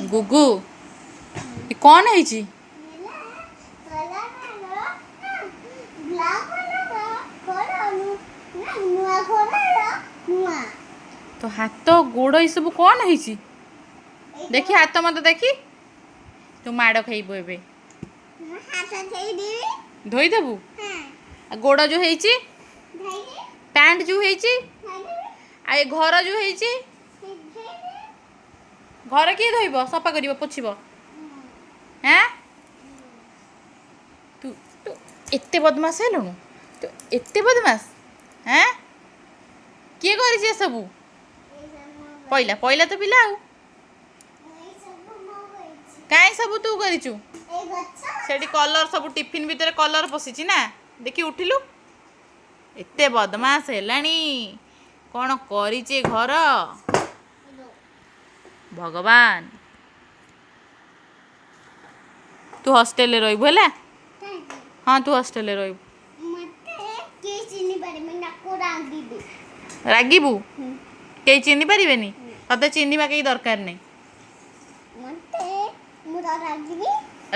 ଗୁଗୁ, କ'ଣ ହେଇଛି? ତୋ ହାତ ଗୋଡ଼ ଏସବୁ କ'ଣ ହେଇଛି? ଦେଖି ହାତ ମତେ ଦେଖି। ତୁ ମାଡ଼ ଖାଇବୁ ଏବେ। ଧୋଇଦେବୁ। ଆଉ ଗୋଡ଼ ଯୋଉ ହେଇଛି, ପ୍ୟାଣ୍ଟ ଯୋଉ ହେଇଛି, ଆଉ ଏ ଘର ଯୋଉ ହେଇଛି, ଘର କିଏ ଧୋଇବ, ସଫା କରିବ, ପୋଛିବ? ଆଁ, ତୁ ତୁ ଏତେ ବଦମାସ ହେଲୁଣୁ? ତୁ ଏତେ ବଦମାସ? ଆଁ, କିଏ କରିଛି ଏସବୁ? ପଇଲା ପଇଲା ତ ପିଲା। ଆଉ କାଇଁ ସବୁ ତୁ କରିଛୁ? ସେଠି କଲର ସବୁ ଟିଫିନ ଭିତରେ କଲର ପଶିଛି ନା? ଦେଖି ଉଠିଲୁ। ଏତେ ବଦମାସ ହେଲାଣି। କ'ଣ କରିଛି ଘର, ଭଗବାନ! ତୁ ହଷ୍ଟେଲରେ ରହିବୁ, ହେଲା? ହଁ, ତୁ ହଷ୍ଟେଲରେ ରହିବୁ। ରାଗିବୁ, କେହି ଚିହ୍ନି ପାରିବେନି ତତେ। ଚିହ୍ନିବା କେହି ଦରକାର ନାହିଁ।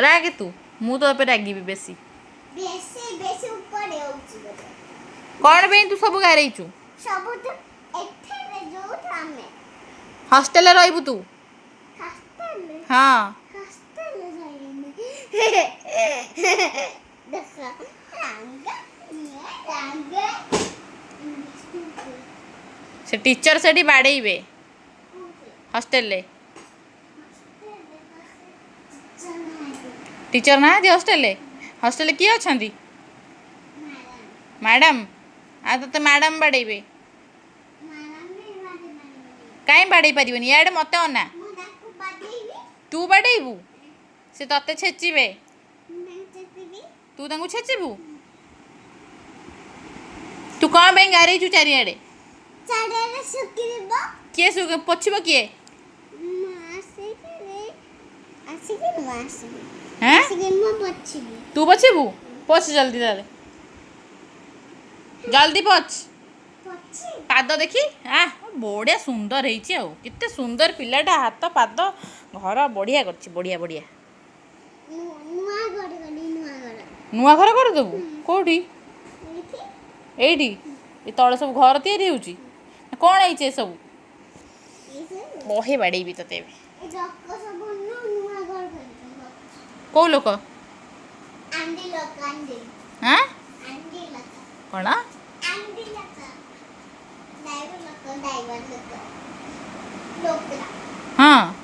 ରାଗେ ତୁ, ମୁଁ ତ ଏବେ ରାଗିବି ବେଶୀ। କ'ଣ ପାଇଁ ତୁ ସବୁ ଗାରେଇଛୁ? ହଷ୍ଟେଲରେ ରହିବୁ ତୁ। ହଁ, ସେ ଟିଚର ସେଠି ବାଡ଼େଇବେ ହଷ୍ଟେଲରେ। ଟିଚର ନାହାନ୍ତି ହଷ୍ଟେଲରେ? ହଷ୍ଟେଲରେ କିଏ ଅଛନ୍ତି? ମ୍ୟାଡ଼ାମ। ଆଉ ତୋତେ ମ୍ୟାଡ଼ାମ ବାଡ଼େଇବେ। କାହିଁ ବାଡ଼େଇ ପାରିବେନି? ଇଆଡ଼େ ମତେ ଅନା। ତୁ ବାଡ଼େଇବୁ? ସେ ତତେ ଛେଚିବେ। ତୁ ତାଙ୍କୁ ଛେଚିବୁ? ତୁ କ'ଣ ପାଇଁ ଗାରେଇଛୁ ଚାରିଆଡ଼େ? କିଏ ପୋଛିବ? କିଏ? ତୁ ପୋଛିବୁ? ପୋଛ ଜଲ୍ଦି ତାହେଲେ, ଜଲ୍ଦି ପୋଛ। ପାଦ ଦେଖି। ଆ, ବଢ଼ିଆ ସୁନ୍ଦର ହେଇଛି। ଆଉ କେତେ ସୁନ୍ଦର ପିଲାଟା। ହାତ ପାଦ ଘର ବଢ଼ିଆ କରିଛି। ବଢ଼ିଆ ବଢ଼ିଆ। ନୂଆ ଘର କରିଦେବୁ କୋଉଠି? ଏଇଠି ଏ ତଳେ ସବୁ ଘର ତିଆରି ହେଉଛି। କ'ଣ ହେଇଛି ଏସବୁ? ବହେ ବାଡ଼େଇବି ତତେ ଏବେ। କୋଉ ଲୋକ? କ'ଣ? ହଁ।